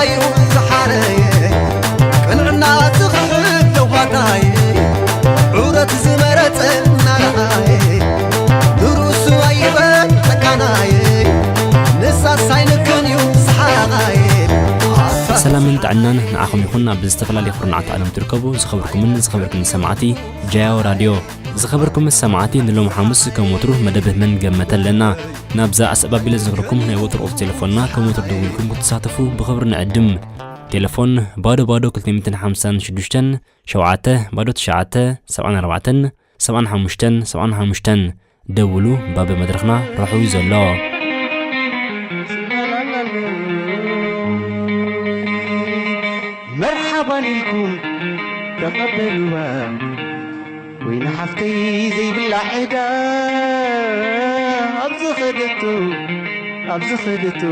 እዩ ዝሓረየ ቅንዕና ትኽሕድ ለዋጣየ ዑረት ዝመረጸ ናርኣየ ንርእሱ ኣይበል ጨካናየ ንሳስ ኣይንክን እዩ ሰሓቓየ ሰላምን ጥዕናን ንዓኹም ይኹን። ኣብ ዝተፈላለዩ ኩርናዓት ዓለም ትርከቡ ዝኸበርኩምን ዝኸበርክን ሰማዕቲ ጃያው ራድዮ። ዝኸበርኩም ሰማዕቲ፣ ንሎም ሓሙስ ከም ወትሩ መደብ መን ገመተ ኣለና። ናብዛ ኣሰባቢለ ዝነግረኩም ናይ ወትሩ ቁጽሪ ቴሌፎንና ከም ወትሩ ደዊልኩም ክትሳተፉ ብኽብሪ ንዕድም። ቴሌፎን ባዶ ባዶ ክልተ ሚእትን ሓምሳን ሽዱሽተን ሸውዓተ ባዶ ትሽዓተ ሰብዓን ኣርባዕተን ሰብዓን ሓሙሽተን ሰብዓን ሓሙሽተን። ደውሉ፣ ባብ መድረኽና ርሑው እዩ ዘሎ። መርሓባን ኢልኩም ተቐበልዋ ወይኒ ሓፍተይ ዘይብላ ዕዳ ኣብዚ ኸደቶ ኣብዚ ኸደቶ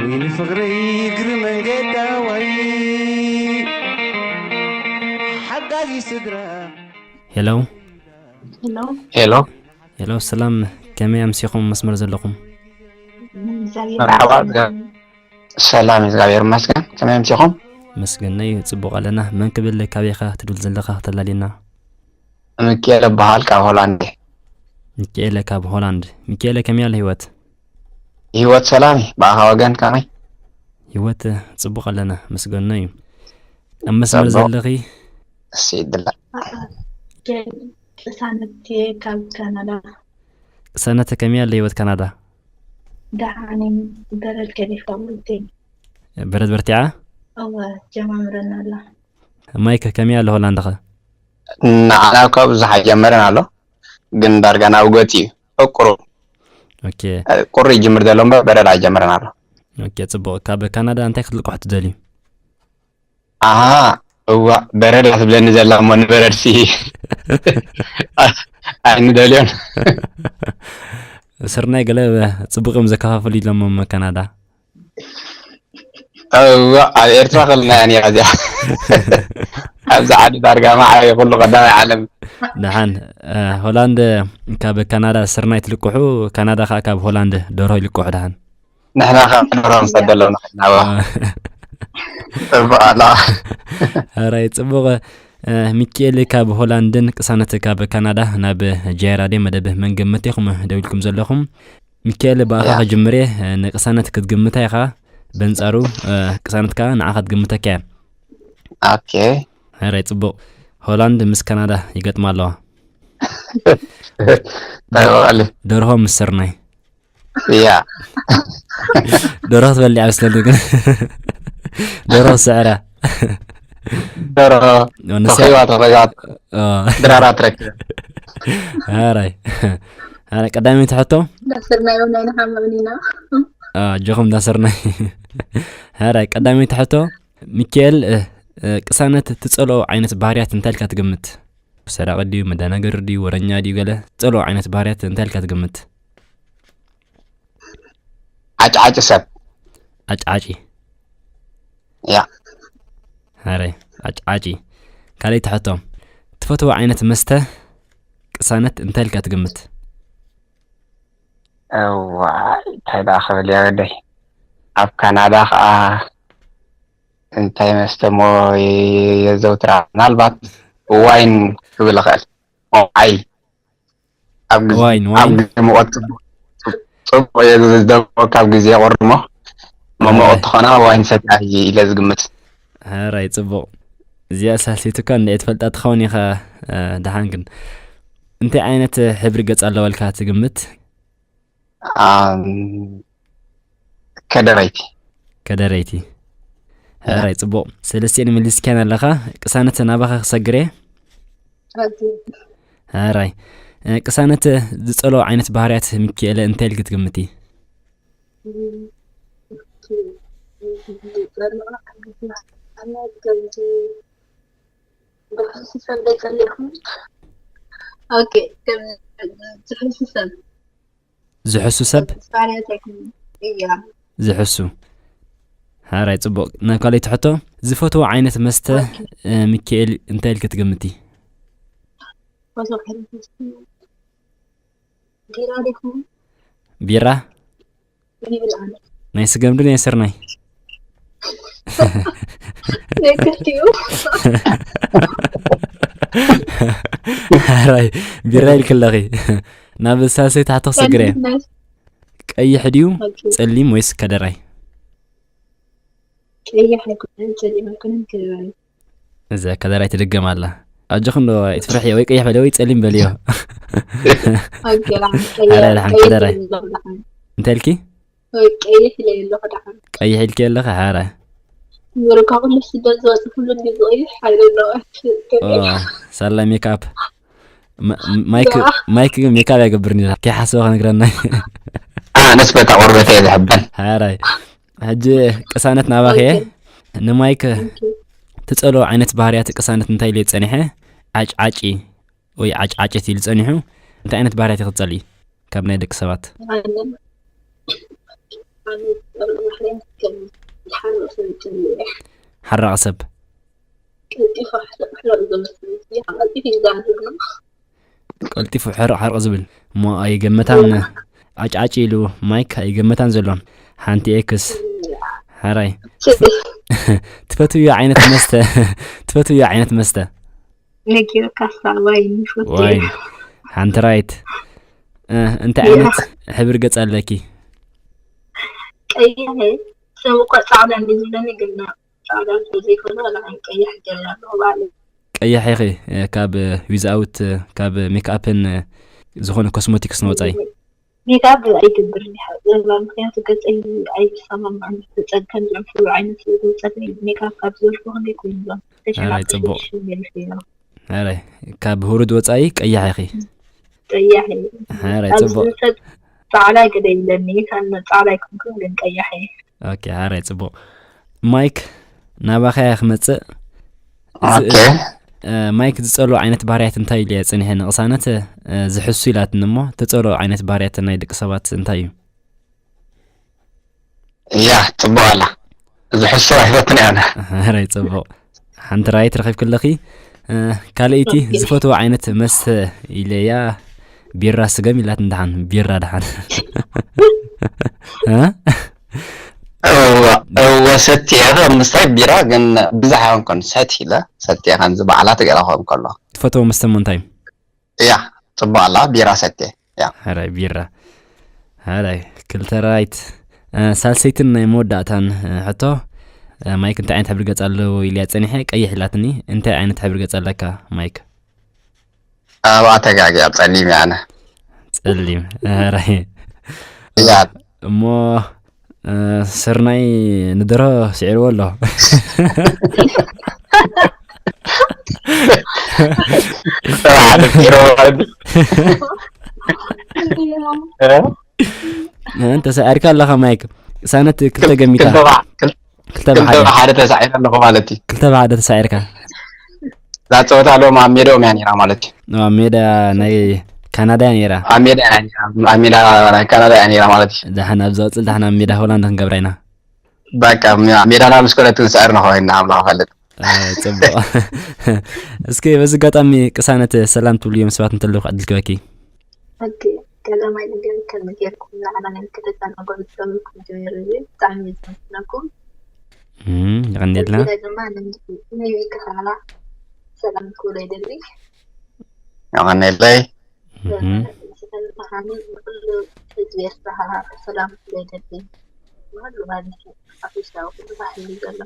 ወይኒ ፍቕረይ እግሪ መንገዳ ዋይ ሓጋዚ ስድራ ሄሎ ሄሎ ሄሎ ሄሎ፣ ሰላም፣ ከመይ ኣምሲኹም መስመር ዘለኹም? መርሓባ ሰላም እግዚኣብሔር ይመስገን። ከመይ ኣምሲኹም? መስገነይ ጽቡቕ ኣለና። መን ክብል ካበይኻ ትድውል ዘለኻ ተላሊና? ሚኪኤል እበሃል ካብ ሆላንድ። ሚኪኤለ ካብ ሆላንድ። ሚኪኤለ ከመይ ኣሎ ህይወት? ህይወት ሰላም እዩ። ብኣኻ ወገን ከመይ? ህይወት ጽቡቕ ኣለና መስገኖ እዩ። ኣብ መስመር ጽቡቕ። ዘለኺ እሲ ይድላ ቅሳነት እየ ካብ ካናዳ። ቅሳነተ ከመይ ኣሎ ህይወት ካናዳ? ደሓኒ በረድ ገዲፋ ውልተይ በረድ በርቲዓ? እወ ጀማምረና ኣላ። ማይከ ከመይ ኣሎ ሆላንድኸ? ንዓና እኳ ብዙሕ ኣይጀመረን ኣሎ ግን ዳርጋ ናብ ገፅ እዩ። ቁሩ ኦኬ ቁሩ ይጅምር ዘሎ እምበር በረድ ኣይጀመረን ኣሎ። ኦኬ ጽቡቕ። ካብ ካናዳ እንታይ ክትልቅሑ ትደልዩ? ኣሃ እዋ በረድ ትብለኒ ዘላ እሞ ንበረድ ሲ ኣይንደልዮን። ስርናይ ገለ ጽቡቕ እዮም ዘከፋፍሉ ኢሎሞ ካናዳ። እዋ ኣብ ኤርትራ ከለና እያ ነይራ እዚኣ። ኣብዚ ዓዲ ዳርጋ ማዕረ ኩሉ ቀዳማይ ዓለም። ደሓን እ፣ ሆላንድ ካብ ካናዳ ስርናይ ትልቅሑ፣ ካናዳ ከዓ ካብ ሆላንድ ደርሆ ይልቅሑ። ደሓን ንሕና ካብ ደርሆ ንሰደሎም ናባ። ጽቡቕ ኣላ። ሕራይ ጽቡቕ። እ፣ ሚኪኤል ካብ ሆላንድን ቅሳነት ካብ ካናዳ ናብ ጃይራዴ መደብ መንገመት ኢኹም ደዊልኩም ዘለኹም። ሚኪኤል ብኣኻ ያ። ክጅምር እየ። እ፣ ንቅሳነት ክትግምታ ኢኻ። በንጻሩ እ፣ ቅሳነት ከዓ ንዓኻ ትግምተካ እያ። ኦኬ ሕራይ ጽቡቕ። ሆላንድ ምስ ካናዳ ይገጥማ ኣለዋ። ተበቐሊ ደርሆ ምስ ስርናይ። ያ ደርሆ ትበልዕ ኣይመስለኒ ግን ደርሆ ስዕራ። ደርሆ ንሳ- ተኺዋ ተኺዋ ኦ፣ ድራራ ትረክብ። ሕራይ። ሕራይ፣ ቀዳመይቲ ሕቶ። ዳስርናዮ ናይ ንሓመምኒና አ፣ ኣጆኹም ዳስርናይ። ሕራይ፣ ቀዳመይቲ ሕቶ። ሚኪኤል እ፣ እ፣ ቅሳነት ትጸልኦ ዓይነት ባህርያት እንታይ ኢልካ ትግምት? ሰራቒ ድዩ፣ መደናገሪ ድዩ፣ ወረኛ ድዩ፣ ገለ ትጸልኦ ዓይነት ባህርያት እንታይ ኢልካ ትግምት? ዓጭዓጭ ሰብ ዓጭዓጪ። ያ ሕራይ፣ ዓጭዓጪ። ካልኣይቲ ሕቶ። ትፈትዎ ዓይነት መስተ ቅሳነት እንታይ ኢልካ ትግምት? እዋ እንታይ ደኣ ክብል እያ ወደይ። ኣብ ካናዳ ከዓ እንታይ መስተ እሞ የዘውትራ? ምናልባት ዋይን ክብል እኽእል። ዋይን ኣብ ግዜ ዋይን፣ ኣብ ዋይን። ግዜ ሙቐት ጽቡቕ ጽቡቕ እየ ዝደሞ ካብ ግዜ ቁሪ እሞ መሞቕ ኣይ። እትኾና ዋይን ሰትያ እየ ኢለ ዝግምት። ሕራይ ጽቡቕ። እዚኣ ሳልሰይቲ እኳ እንድዒ ትፈልጣ ትኸውን ኢኻ። እ፣ ደሓን ግን እንታይ ዓይነት ሕብሪ ገጽ ኣለዋ ኢልካ ትግምት? ኣም፣ ከደረይቲ ከደረይቲ። ሕራይ ጽቡቕ። ሰለስቲኤን መሊስካን ኣለኻ። ቅሳነት ናባኻ ክሰግር እየ። ሕራይ። እ፣ ቅሳነት ዝጸልኦ ዓይነት ባህርያት ሚኪኤለ እንታይ ኢልክ ትግምቲ? ዝሕሱ ሰብ ዶ ይጸልእኹም? ኦኬ፣ ከም ዝሕሱ ሰብ ዝሕሱ ሰብ ባህርያት ኣይኮነን። እያ ዝሕሱ። ሕራይ ጽቡቕ። ናብ ካልኣይቲ ሕቶ፣ ዝፈትዎ ዓይነት መስተ እ፣ ሚኪኤል እንታይ ኢልክ ትግምቲ? ፎቶ ሕብረት ቢራ ዲኹም ቢራ? ይብል ኣነ ናይ ስገም ዶ ናይ ስርናይ? ናይ ክልቲኡ። ሓራይ ቢራ ኢልኪ ኣለኺ። ናብ ሳልሰይቲ ሕቶ ክሰግር እየ። ናይ ቀይሕ ድዩ ኦኬ። ጸሊም ወይስ ከደራይ? ቀይሕ ኣይኮነን፣ ጸሊም ኣይኮነን፣ ከደራይ። እዛ ከደራይ ትድገም ኣላ። ኣጆኺ እንዶ ኣይትፍርሕዮ፣ ወይ ቀይሕ በልዮ ወይ ጸሊም በልዮ። ኦኬ፣ ደሓን፣ ሓራይ ቀይሕ፣ ደሓን ቀይሕ ከደራይ። ኢለ ኣለኹ፣ ደሓን። እንታይ ኢልኪ? ወይ ቀይሕ ኢለ ኣለኹ፣ ደሓን። ቀይሕ ኢልኪ ኣለኺ ሓራይ። ምርካ ኩሉ ስደት ዝወጽእ ኩሉ እንዲ ዝቐይሕ ሓይለ ኣለዎ። ኦ፣ ሳላ ሜክኣፕ። ማ- ማይክ ያ። ማይክ ግን ሜክኣፕ ኣይገብርን እዩ። ከይሓስበ ከነግረና። ኣነስ በታ ቆርበተይ እየ ዝሕበን። ሓራይ። ሕጂ ቅሳነት ናባኺ እየ። ኦኬ። ንማይክ ኦኬ። ትጸልኦ ዓይነት ባህርያት ቅሳነት እንታይ ኢሉ ጸኒሐ? ዓጭዓጪ ወይ ዓጭዓጭት ኢሉ ጸኒሑ። እንታይ ዓይነት ባህርያት ኢኺ ትጸልኢ ካብ ናይ ደቂ ሰባት? ኣነ ኣነ ዝጸልኦ ባህርያት ከም ዝሓርቕ ሰብ ዝጸልእ እየ። ሓራቕ ሰብ። ቀልጢፉ ሕርቕ ሕርቕ ዝብል ሰብ እዩ። ቀልጢፉ እዩ ዝኣድግ ነው። ቀልጢፉ ሕርቕ ሕርቕ ዝብል እሞ ኣይገመታን። ዓጭዓጭ ኢሉ ማይክ ኣይገመታን ዘሎ። ሓንቲ ኤክስ። ሓራይ። ትፈትውዮ ዓይነት መስተ? ትፈትውዮ ዓይነት መስተ? ነጊርካስ ዋይን ይፈቱ ዋይን። እየ። ሓንቲ ራይት። እ፣ እንታይ ያ። ዓይነት ሕብሪ ገጽ ኣለኪ? ቀይሕ እየ። ሰብ እኮ ጻዕዳ እንዲ ዝብለኒ ግን ጻዕዳ እንተ ዘይኮነ ዋላ ቀይሕ ገለ ኣለኹ ባዕለይ። ቀያሕ ኢኺ፣ እ፣ ካብ ዊዝኣውት፣ እ፣ ካብ ሜክኣፕን፣ እ፣ ዝኾነ ኮስሞቲክስን ወጻኢ። ሜክኣፕ ኣይገብርን እየ። ምክንያቱ ገጸይ ኣይሰማማዕን። ዝጸ-፣ ከም ዝዕንፍሩ ዓይነት ገጸይ ሜክኣፕ ካብ ዝበልኩ ክንደይ ኮይኑ ኣሎ። ኣራይ፣ ጽቡቕ። ተሸናፊ ሽም ገሊፈ እየ። ኣራይ፣ ካብ ሁሩድ ወጻኢ ቀያሕ ኢኺ። ቀያሕ እየ። ኣራይ፣ ኣብዚ ጽቡቕ። ሰብ ጻዕዳ ገለ ይብለኒ፣ ኣነ ጻዕዳ ኣይኮንኩን ግን ቀያሕ እየ። ኦኬ፣ ኣራይ፣ ጽቡቕ። ማይክ፣ ናባኻ እየ ክመጽእ። ዝ-፣ ኦኬ። እ፣ ማይክ ዝጸልኦ ዓይነት ባህርያት እንታይ ኢሉ እየ ጸኒሐ ንቕሳነት፣ እ፣ ዝሕሱ ኢላትኒ እሞ፣ ትጸልኦ ዓይነት ባህርያት ናይ ደቂ ሰባት እንታይ እዩ? እያ፣ ጽቡቕ ኣላ። ዝሕሱ ኣይፈትን እየ ኣነ። ኣራይ፣ ጽቡቕ። ሓንቲ ራይት ረኺብኪ ኣለኺ። እ፣ ካልኣይቲ ዝፈትዎ ዓይነት መስተ ኢለያ ቢራ ስገም ኢላትኒ። ደሓን ቢራ ደሓን። እ? እወ፣ እወ፣ ሰትየ እየ፣ ምስታይ ቢራ ግን ብዝሕ ኣይኮንኩን፣ ሰት ኢለ ሰትየ እየ፣ ከምዚ በዓላት ገለ ክኸውን ከሎ። ትፈትዎ መስተ እሞ እንታይ እዩ? እያ፣ ጽቡቕ ኣላ፣ ቢራ ሰትየ እየ። እያ። ሕራይ ቢራ። ሕራይ ክልተ ራይት። እ፣ ሳልሰይትን ናይ መወዳእታን፣ እ፣ ሕቶ፣ እ፣ ማይክ እንታይ ዓይነት ሕብሪ ገጽ ኣለዎ ኢልያ ጸኒሐ፣ ቀይሕ ኢላትኒ። እንታይ ዓይነት ሕብሪ ገጽ ኣለካ ማይክ? ኣብኣ ተጋጊ ኣብ ጸሊም እየ ኣነ። ጸሊም። ሕራይ። እያ። እሞ፣ እ፣ ስርናይ ንደሮ ስዒርዎ ኣሎ። ሓደ ቢሮ ማለት እ? እ፣ እንተ ሰዒርካ ኣለኻ ማይክ። ቅሳነት ክልተ ገሚታ። ክልተ ብሓ-፣ ክል-፣ ክልተ ክልተ ብሓደ። ብሓደ ተሳዒረ ኣለኹ ማለት እዩ። ክልተ ብሓደ ተሳዒርካ። እዛ ጸወታ ሎም ኣብ ሜዳኦም እያ ነይራ ማለት እዩ። ኣብ ሜዳ ናይ ካናዳ እያ ነይራ። ኣብ ሜዳ እያ ነይራ፣ ኣብ ሜዳ ናይ ካናዳ እያ ነይራ ማለት እዩ። ደሓን ኣብ ዝቕጽል ደሓን ኣብ ሜዳ ሆላንድ ክንገብራ ኢና። በቃ፣ ሜ-፣ ሜዳና ምስ ኮነት ክንስዕር ንኸውን ኢና፣ ኣምላኽ ይፈልጥ። ኣይ፣ ጽቡቕ። እስኪ በዚ ኣጋጣሚ ቅሳነት ሰላም ትብልዮም ሰባት እንተለዉ ክዕድል ክበኪ። ኦኬ፣ ቀዳማይ ነገር ከም ጌርኩም ንዓና ናይ ምክትታል መጎብቲ ከምልኩም ጀሚሩ እዩ። ብጣዕሚ እዩ ዘመስግነኩም። እም፣ የቐንየልና። ቀጺለ ድማ ን-፣ ንሚኪ ከዓ ሰላም ክብሎ ይደሊ። የቐንየለይ። እም፣ ዝተንተኻኒ ንኩሉ ህዝቢ ኤርትራ ከዓ ሰላም ክብሎ ይደሊ። ንኩሉ ማለት እዩ። ሓፈሻዊ ኩሉ ባሕሊ ዘሎ።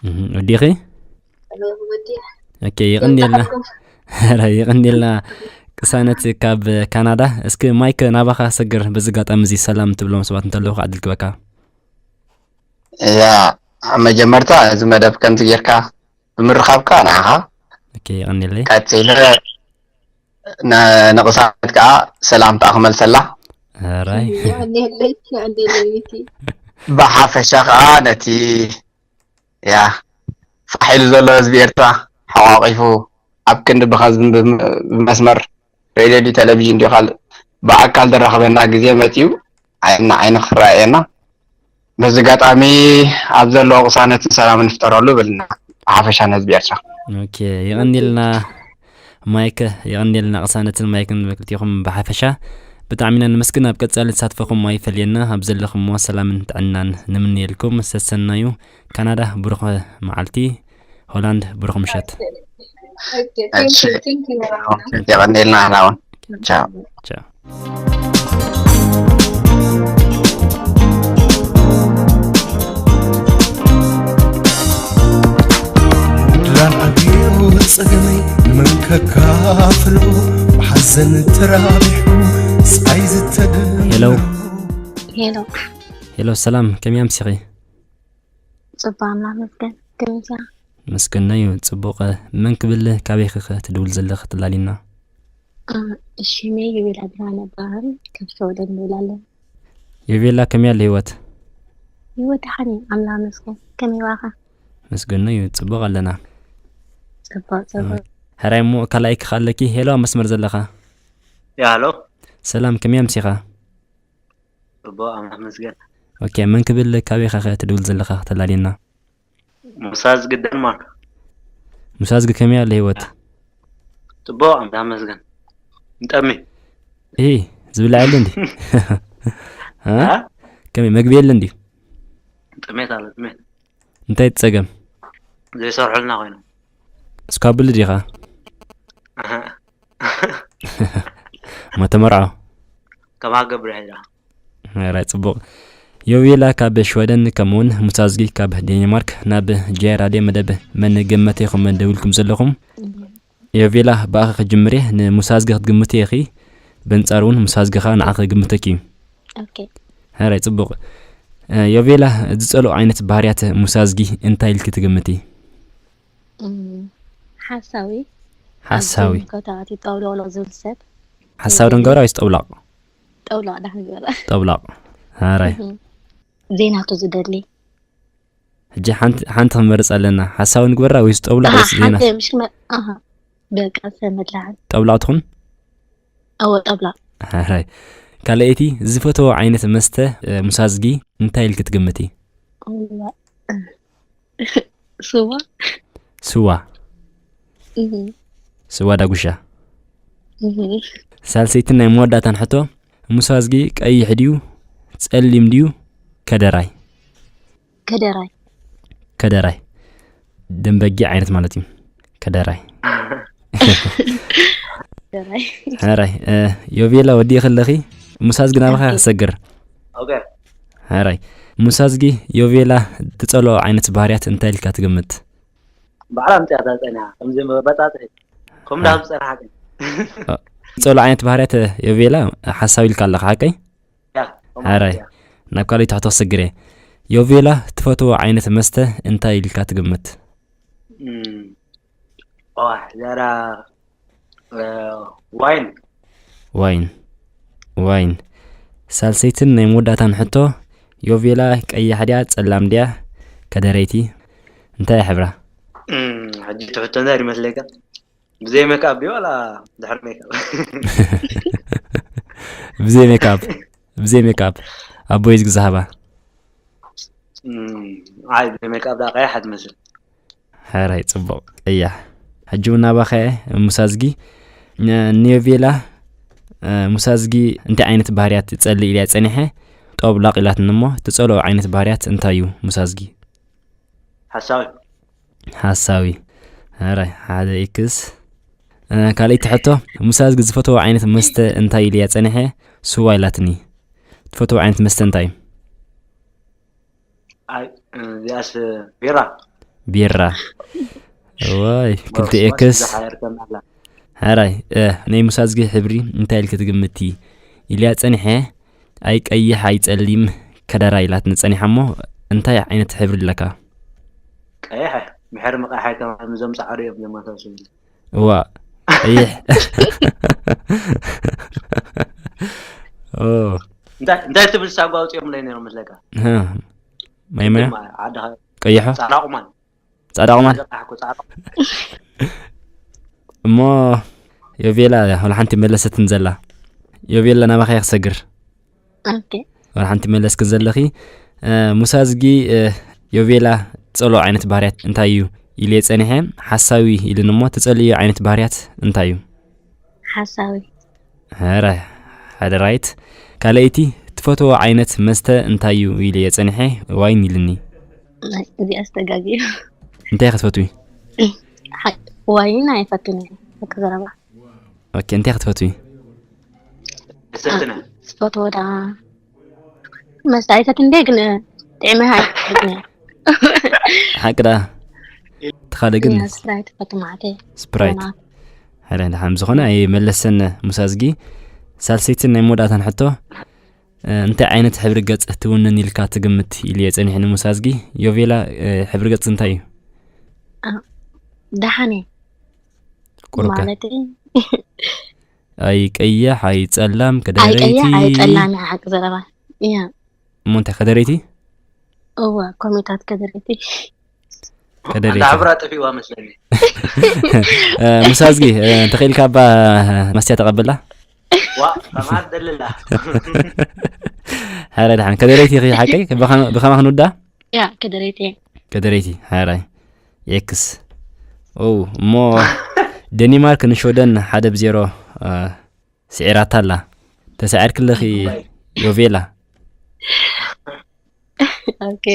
እም፣ ወዲኺ? ወዲያ። ኦኬ፣ የቐንየልና። ይብቃዕኩም። ኧረ፣ የቐንየልና። ቅሳነት ካብ ካናዳ። እስኪ ማይክ ናባኻ ሰግር፣ በዚ ኣጋጣሚ እዚ ሰላም ትብሎም ሰባት እንተለዉ ከዓ ዕድል ክበካ። እያ፣ ኣብ መጀመርታ እዚ መደብ ከምዚ ጌርካ ብምርኻብካ ንዓኻ፣ ኦኬ፣ የቐንየለይ። ቀጺለ ነ-፣ ንቕሳነት ከዓ ሰላምታ ክመልሰላ። ኧራይ። የቐንየለይ፣ የቐንየለይ ሚኪ። ብሓፈሻ ከዓ ነቲ፣ ያ፣ ፋሕ ኢሉ ዘሎ ህዝቢ ኤርትራ ሓቋቒፉ ኣብ ክንዲ ብኸዚ ብም-፣ ብመስመር ሬድዮ ድዩ ቴሌቪዥን ድዩ ካልእ ብኣካል ዘራኽበና ግዜ መጺኡ ዓይንና ዓይኒ ክረኣየና በዚ ኣጋጣሚ ኣብ ዘለዎ ቅሳነትን ሰላምን ይፍጠረሉ እብልና ብሓፈሻ ንህዝቢ ኤርትራ። ኦኬ፣ የቐንየልና ማይክ፣ የቐንየልና ቅሳነትን ማይክን ክልቲኹም ብሓፈሻ። ብጣዕሚ ኢና ነመስግን። ኣብ ቀጻሊ ተሳትፎኹም ኣይፈለየና። ኣብ ዘለኹሞ ሰላምን ጥዕናን ንምንየልኩም። ሰሰናዩ ካናዳ ብሩኽ መዓልቲ፣ ሆላንድ ብሩኽ ምሸት። የቐኒልና። ንሕና እውን ቻው። ቻው። ድራን ዓብዩ ጸገመይ ንመን ከካፍሎ፣ ብሓዘን ተራቢሑ ስቓይ ዝተደሎ። ሄሎ። ሄሎ። ሄሎ፣ ሰላም፣ ከመይ ኣምሲኺ? ጽቡቕ ኣምላኽ መስገን። ከመይ ኢኻ? መስገናዩ ጽቡቕ። መን ክብል፣ ካበይ ኸ ትድውል ዘለኽ ትላሊና? ሽመይ ዮቤላ ብርሃነ እበሃል። ካብ ሸወደን ንብል ኣለና። ዮቤላ፣ ከመይ ኣሎ ህይወት? ህይወት ደሓን እዩ ኣምላኽ መስገን። ከመይ ዋኻ? መስገናዩ ጽቡቕ ኣለና። ጽቡቕ ጽቡቕ። ሕራይ እሞ ካልኣይ ክኻ ኣለኪ። ሄሎ፣ ኣብ መስመር ዘለኻ? ያሎ። ሰላም፣ ከመይ ኣምሲኻ? ጽቡቕ ኣምላኽ መስገን። ኦኬ፣ መን ክብል፣ ካበይ ኸ ትድውል ዘለኻ ተላሊና? ሙሳዝጊ ደንማርክ። ሙሳዝጊ፣ ከመይ ኣሎ ህይወት? ጽቡቕ ኣምላኽ መስገን። እንጠሚ። እ ዝብላዕ የለ እንዲ? እ? ከመይ መግቢ የለ እንዲ? ጥሜት ኣሎ ጥሜት። እንታይ ትጸገም? ዘይሰርሑልና ኮይኖም። እስካብል ዲኻ? እሞ ተመርዖ። ከማገብር ሒዳ። ራይ ጽቡቕ። ዮቬላ ካብ ሽወደን ከምኡውን ሙሳዝጊ ካብ ዴንማርክ ናብ ጃይ ራድዮ መደብ መን ገመተ ኢኹም ደዊልኩም ዘለኹም። ዮቬላ ብኣኺ ክጅምር እየ። ንሙሳዝጊ ክትግምቲ ኢኺ፣ በንጻሩ እውን ሙሳዝጊ ኸኣ ንዓኺ ክግምተኪ እዩ። ኦኬ። ራይ ጽቡቕ። ዮቬላ ዝጸልኦ ዓይነት ባህርያት ሙሳዝጊ እንታይ ኢልኪ ትግምቲ? ሓሳዊ ሓሳዊ። ከታዋቲ ጠውሎሎ ዝብል ሰብ ሓሳዊ ደንገብራ ወይስ ጠውላቕ? ጠውላቕ ዳሕ ንግበራ ጠውላቕ። ራይ ዜናቱ ዝደሊ ሕጂ ሓንቲ ሓንቲ ክንመርጽ ኣለና። ሓሳዊ ንግበራ ወይስ ጠውላቕ ወይስ ዜና? ሓንቲ ምሽ ክመ ኣሃ በቃ ሰመድላዓል ጠውላቕ ትኹን? ኣወ ጠብላቕ ራይ ካልኣይቲ ዝፈተዎ ዓይነት መስተ ሙሳዝጊ እንታይ ኢልኪ ትግምቲ? ስዋ ስዋ። ስዋ ዳጉሻ። ሳልሰይትን ናይ መወዳእታን ሕቶ፣ ሙሳዝጊ ቀይሕ ድዩ ጸሊም ድዩ ከደራይ? ከደራይ ከደራይ ደንበጊ ዓይነት ማለት እዩ። ከደራይ ከደራይ ራይ ዮቬላ ወዲእ ከለኺ ሙሳዝጊ ናባኻ ክሰግር። ራይ ሙሳዝጊ ዮቬላ ትጸልኦ ዓይነት ባህርያት እንታይ ኢልካ ትግምት? ባዕላ ምጽያታ ጸኒሓ ከምዚ መበጣጥሒ ከም ዳብ ጸናሓ ትጸልኦ ዓይነት ባህርያት ዮቬላ ሓሳብ ኢልካ ኣለኻ ሓቀይ? ራይ ናብ ካልእ ትሕቶ ክሰግር እየ። ዮቬላ ትፈትዎ ዓይነት መስተ እንታይ ኢልካ ትግምት? ዘራ ዋይን ዋይን ዋይን። ሳልሰይትን ናይ መወዳእታን ሕቶ፣ ዮቬላ ቀያሕ ድያ ጸላም ድያ ከደረይቲ? እንታይ ሕብራ? ሕጂ ትሕቶ እንታይ ይመስለካ? ብዘይ ሜክኣፕ ድዩ ዋላ ድሕሪ ሜክኣፕ? ብዘይ ሜክኣፕ ብዘይ ሜክኣፕ ኣቦይ ዝግዛሃባ ኣይ ብዘይ ሜክኣፕ ዳ ቀያሕ ትመስል። ሕራይ ጽቡቕ ቀያሕ። ሕጂ እውን ናባኸ ሙሳዝጊ ንዮቬላ ሙሳዝጊ እንታይ ዓይነት ባህርያት ትጸሊ ኢልያ ጸኒሐ? ጠብላቕ ኢላትኒ እሞ ትጸልኦ ዓይነት ባህርያት እንታይ እዩ ሙሳዝጊ? ሓሳዊ ሓሳዊ። ሕራይ ሓደ ኢክስ። ካልኣይቲ ሕቶ ሙሳዝጊ ዝፈትዎ ዓይነት መስተ እንታይ ኢልያ ጸኒሐ? ስዋ ኢላትኒ። ትፈትዎ ዓይነት መስተ እንታይ እዩ? እዚኣስ ቢራ ቢራ። ዋይ ክልተ ኤክስ። ሕራይ ናይ ሙሳዝጊ ሕብሪ እንታይ ኢልኪ ትግምቲ ኢልያ ጸኒሐ። ኣይ ቀይሕ ኣይ ጸሊም ከደራ ኢላትኒ ጸኒሓ እሞ እንታይ ዓይነት ሕብሪ ኣለካ? ቀይሕ ምሕር ምቃሓይ ከም እዞም ጻዕሩ እዮም ዘመሳሰሉ። እዋ ቀይሕ እንታይ ትብል ሳጓ ኣውፅኦምለይ ነይሮም መስለካ? ማይ ማያ ዓድኻ ቀይሖ ፃዕዳ ቁማል ፃዕዳ ቁማል ፃዕዳ ቁማል እሞ ዮቬላ ወላ ሓንቲ መለሰትን ዘላ። ዮቬላ ናባኻ እየ ክሰግር። ኦኬ ወላ ሓንቲ መለስክን ዘለኺ። ሙሳዝጊ ዮቬላ ትጸልኦ ዓይነት ባህርያት እንታይ እዩ ኢለ ጸኒሐ። ሓሳዊ ኢልን እሞ ትጸልእዮ ዓይነት ባህርያት እንታይ እዩ? ሓሳዊ ሕራይ ሓደ ራይት። ካልኣይቲ፣ ትፈትዎ ዓይነት መስተ እንታይ እዩ ኢለ እየ ጸኒሐ፣ ዋይን ኢልኒ። ናይ እዚኣ ዝተጋግዩ እንታይ ክትፈትዊ? ሓቂ ዋይን ኣይፈትን እየ። ሓቂ ዘረባ ኦኬ፣ እንታይ ክትፈትዊ? ሰትነ ዝፈትዎ ዳ መስተ ኣይፈትን እንደ ግን ጥዕመ ኣይፈትን እየ። ሓቂ ዳ? ትኻለ ግን ስፕራይት ፈቱ ማዕተ ስፕራይት። ሓደ ድሓን ዝኾነ ኣይመለሰን ሙሳዝጊ። ሳልሰይትን ናይ መወዳእታን ሕቶ፣ እ፣ እንታይ ዓይነት ሕብሪ ገጽ ትውንን ኢልካ ትግምት ኢሉ እየ ጸኒሕኒ ሙሳዝጊ። ዮቬላ፣ እ፣ ሕብሪ ገጽ እንታይ እዩ? ደሓን እየ ቁሩብ ከ ማለት ኣይ ቀያሕ ኣይ ጸላም ኣይቀያ ከደረይቲ። ኣይጸላም ሓቂ ዘረባ እያ። እሞ እንታይ ከደረይቲ? እወ ኮሜታት ከደረይቲ ከደረይቲ። እንዳ ሕብራ ጠፊዋ መስለኒ። እ፣ ሙሳዝጊ፣ እ፣ እንተኽኢልካ እባ ማስትያ ተቐብላ። ዋ ከማት ደልላ። ሓደ ድሓን ከደረይቲ ኢኺ ሓቀይ? ብኸማ ብኸማ ክንውዳ? ያ ከደረይቲ ከደረይቲ ሓራይ ኤክስ። ኦ እሞ ደኒማርክ ንሽወደን ሓደ ብዜሮ፣ እ፣ ስዒራታ ኣላ። ተሳዒርክለኺ ዮቬላ። ኦኬ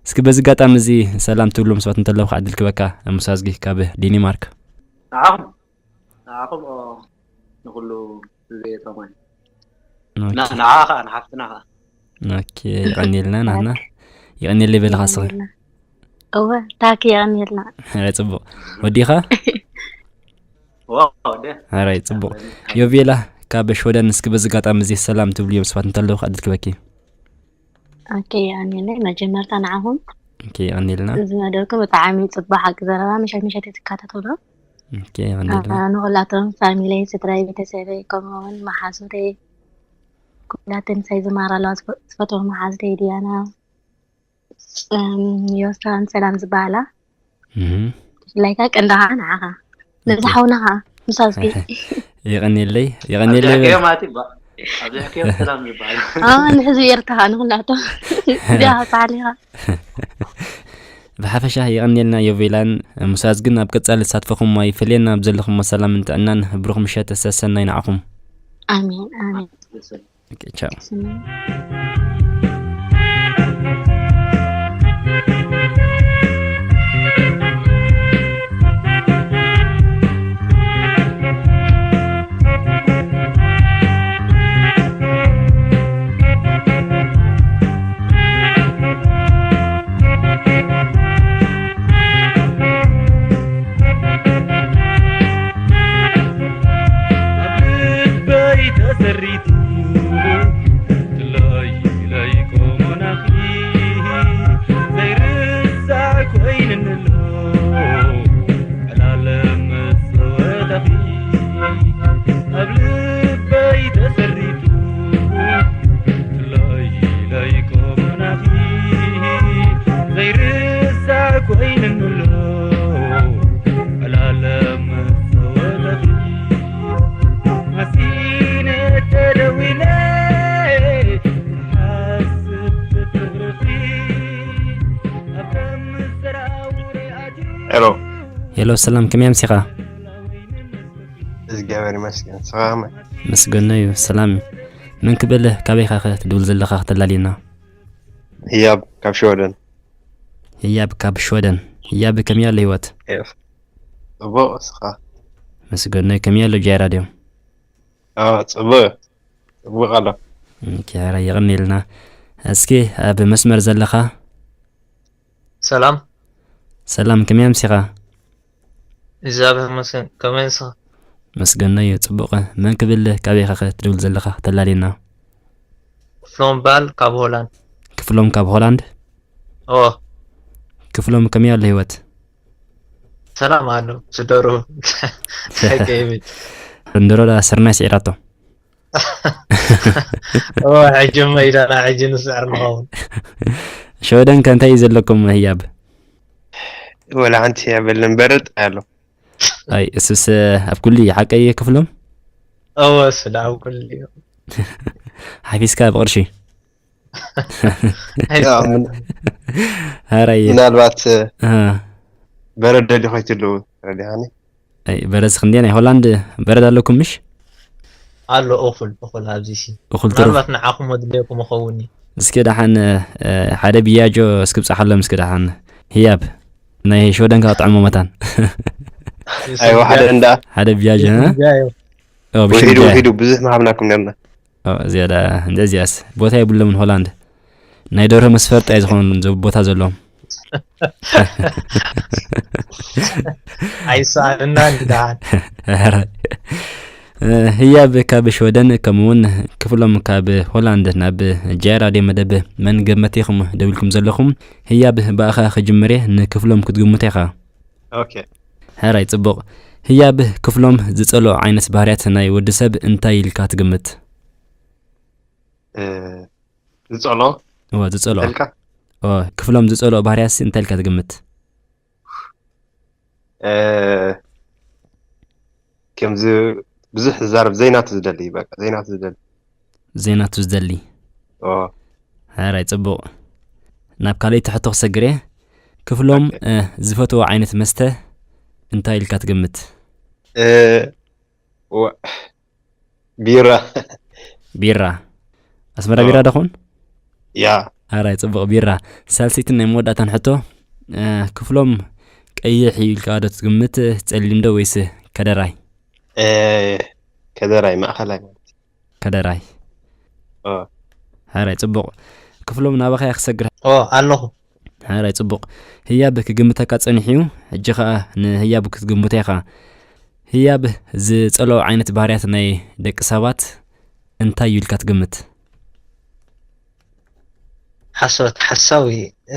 እስኪ በዚ ኣጋጣሚ እዚ ሰላም ትብሉ ምስ ሰባት እንተለዉ ክዓድል ክበካ ሙሳዝጊ ካብ ዴኒማርክ። ንዓኹም ንዓኹም ኦ፣ ንኩሉ ዝቤቶም ኦኬ። ንዓ ከዓ ንሓፍትና ከዓ ኦኬ፣ ይቐኒልና ናትና። ይቐኒለይ በልኻ ስኺ። እወ ታኪ ይቐኒልና ሕራይ ጽቡቕ። ወዲኻ? ዋው ደ ሕራይ ጽቡቕ። ዮቬላ ካብ ሽወደን እስኪ በዚ ኣጋጣሚ እዚ ሰላም ትብሉ እዮም ሰባት እንተለዉ ክዕድል ክበኪ። ኦኬ ይቐኒለይ መጀመርታ ንዓኹም ኦኬ፣ ይቐኒልና። እዚ መደብኩም ብጣዕሚ ጽቡቅ ሓቂ ዘረባ ምሸት ምሸት ትከታተሎ ኦኬ፣ ይቐኒልና። ንኩላቶም ፋሚለይ ስድራይ ቤተሰበይ ከምኡ እውን መሓዙረይ ኩላተን ሳይ ዝማራ ኣለዋ ዝፈትዎም መሓዙረይ ድያና ዮሳን ሰላም ዝበሃላ እህ። ብፍላይ ከዓ ቀንዲ ከዓ ንዓኻ ነዚ ሓውና ከዓ ምሳዝጊ ይቐኒለይ፣ ይቐኒለይ በል። ኣብዚሕክዮ ማለት ይባ ኣብዚሕክዮ ሰላም ይበሃል። ንሕዚ ኤርትራ ንኩላቶም እዚኣ ተዓሊኻ ብሓፈሻ የቐንየልና ዮቬላን ሙሳዝ ግን ኣብ ቀጻሊ ተሳትፎኹም ኣይፈለየና። ኣብ ዘለኹም ሰላምን ጥዕናን ብሩኽ ምሸት ሰሰናይ ንዓኹም። ኣሜን ኣሜን ቻው። ሄሎ። ሄሎ ሰላም፣ ከመይ ኣምሲኻ? እግዚኣብሔር ይመስገን። ንስኻ ከመይ? መስገኖ እዩ፣ ሰላም እዩ። መን ክብል፣ ካበይ ኢኻ ትድውል ዘለኻ ክተላልየና? ህያብ ካብ ሽወደን። ህያብ ካብ ሽወደን። ህያብ ከመይ ኣሎ ህይወት? ጽቡቕ፣ ንስኻ? መስገኖ እዩ፣ ከመይ ኣሎ ጃይ ራድዮ? ኣዎ፣ ጽቡቕ፣ ጽቡቕ ኣሎ። ኪያራ የቐንየልና። እስኪ ኣብ መስመር ዘለኻ? ሰላም። ሰላም፣ ከመይ ኣምሲኻ? እግዚኣብሔር ይመስገን፣ ከመይ ንስኻ? መስገኖ እዩ፣ ጽቡቕ። መን ክብል፣ ካበይ ኢኻ ትድውል ዘለኻ? ተላልየና። ክፍሎም በዓል ካብ ሆላንድ። ክፍሎም ካብ ሆላንድ? እዎ። ክፍሎም፣ ከመይ ኣሎ ህይወት? ሰላም ኣሎ፣ ስደሩ። ከይብል። እንድሮ ዳ ስርናይ ስዒራቶ። እዎ፣ ሕጂ እሞ ኢዳና ሕጂ ንስዕር ንኸውን። ሸወደን ከ እንታይ እዩ ዘለኩም ህያብ? ወላ ሓንቲ የብልን፣ በረድ ኣሎ። ኣይ፣ እሱስ ኣብ ኩሉ እዩ፣ ሓቀይ ክፍሎም? እዎ፣ እሱ ዳ ኣብ ኩሉ እዩ። ሓፊስካ ብቕርሺ። ኣይ፣ ያው፣ ምን-፣ ሃራይ። ምናልባት አ፣ በረድ ደሊ ኮይትሉ ተረዲኻኒ። ኣይ፣ በረስ ክንዴ ናይ ሆላንድ በረድ ኣለኩም ምሽ? ኣሎ እኹል እኹል ኣብዚ ሲ እኹል ትሩፍ። ምናልባት ንዓኹም ወድለኩም ይኸውን እዩ። እስኪ ደሓን እ፣ ሓደ ብያጆ እስኪ ብጻሓሎም እስኪ ደሓን። ህያብ ናይ ሽወደን ካጥዕሞ መታን። ኣይዋ ሓደ እንዳ ሓደ ብያጆ እ? እንጃ እዩ። ኦ፣ ውሒዱ ብሽም ውሒዱ ብዙሕ ምሃብናኩም ነርና። ኦ፣ እዚኣ ደኣ እንደ እዚኣስ ቦታ የብሎም ሆላንድ። ናይ ደርሆ መስፈርጣ እዩ ዝኾኑ ዘ- ቦታ ዘለዎም። ኣይሰኣልና እንዲ ደሓን። ኧረ። እ፣ ህያብ ካብ ሽወደን ከምኡውን ክፍሎም ካብ ሆላንድ ናብ ጃይ ራድዮ መደብ መን ገመት ኢኹም ደዊልኩም ዘለኹም። ህያብ ብኣኻ ክጅምር እየ፣ ንክፍሎም ክትግምቶ ኢኻ። ኦኬ ሕራይ ጽቡቕ። ህያብ ክፍሎም ዝጸልኦ ዓይነት ባህርያት ናይ ወዲ ሰብ እንታይ ኢልካ ትግምት? እ፣ ዝጸሎ እወ ዝጸልኦ ኢልካ እወ ክፍሎም ዝጸልኦ ባህርያት እንታይ ኢልካ ትግምት? እ፣ ከምዚ ብዙሕ ዝዛረብ ዘይናቱ ዝደሊ በቃ ዘይናቱ ዝደሊ ዘይናቱ ዝደሊ። ኦ ሕራይ ጽቡቕ። ናብ ካልኣይቲ ሕቶ ክሰግር እየ። ክፍሎም እ፣ ዝፈትዎ ዓይነት መስተ እንታይ ኢልካ ትግምት? እ፣ ወ- ቢራ ቢራ። ኣስመራ ኦ። ቢራ ደኹን? ያ ሕራይ ጽቡቕ ቢራ። ሳልሰይትን ናይ መወዳእታን ሕቶ እ፣ ክፍሎም ቀይሕ እዩ ኢልካ ዶ ትግምት ጸሊም ዶ ወይስ ከደራይ? እ፣ ከደራይ ማእኸላይ ማለት ከደራይ። ኦ ሕራይ ጽቡቕ። ክፍሎም ናባኻ እየ ክሰግር። ኦ ኣለኹ። ሕራይ ጽቡቕ። ህያብ ክግምተካ ጸኒሑ እዩ። ሕጂ ኸኣ ንህያብ ክትግምቶ ኢኻ። ህያብ ዝጸልኦ ዓይነት ባህርያት ናይ ደቂ ሰባት እንታይ እዩ ኢልካ ትግምት? ሓሶት ሓሳዊ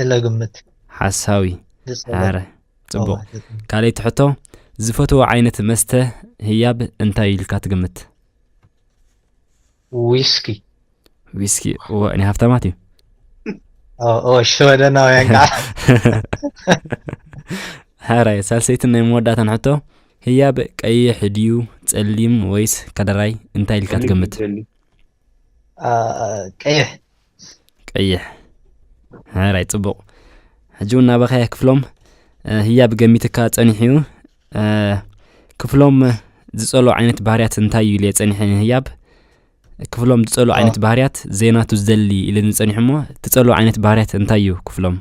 እለ ግምት ሓሳዊ። ዝጸሎ ሕራይ ጽቡቕ። ማለት እዩ። ካልኣይቲ ሕቶ ዝፈትዎ ዓይነት መስተ ህያብ እንታይ እዩ ኢልካ ትግምት? ዊስኪ ዊስኪ። እወ ናይ ሃፍታማት እዩ። ኦ ኦ ሽወደናውያን ከዓ ሕራይ ሳልሰይትን ናይ መወዳእታን ሕቶ ህያብ ቀይሕ ድዩ ጸሊም ወይስ ከደራይ እንታይ ኢልካ ትግምት? አ፣ ቀይሕ ቀይሕ። ሕራይ ጽቡቕ። ሕጂ እውን ናባኻ እየ ክፍሎም። እ፣ ህያብ ገሚትካ ጸኒሑ እዩ። እ፣ ክፍሎም ዝጸልኦ ዓይነት ባህርያት እንታይ እዩ ኢለ ጸኒሐ ንህያብ? ክፍሎም ዝጸልኦ ኦ። ዓይነት ባህርያት ዘይናቱ ዝደሊ ኢለ ንጸኒሑ እሞ ትጸልኦ ዓይነት ባህርያት እንታይ እዩ ክፍሎም?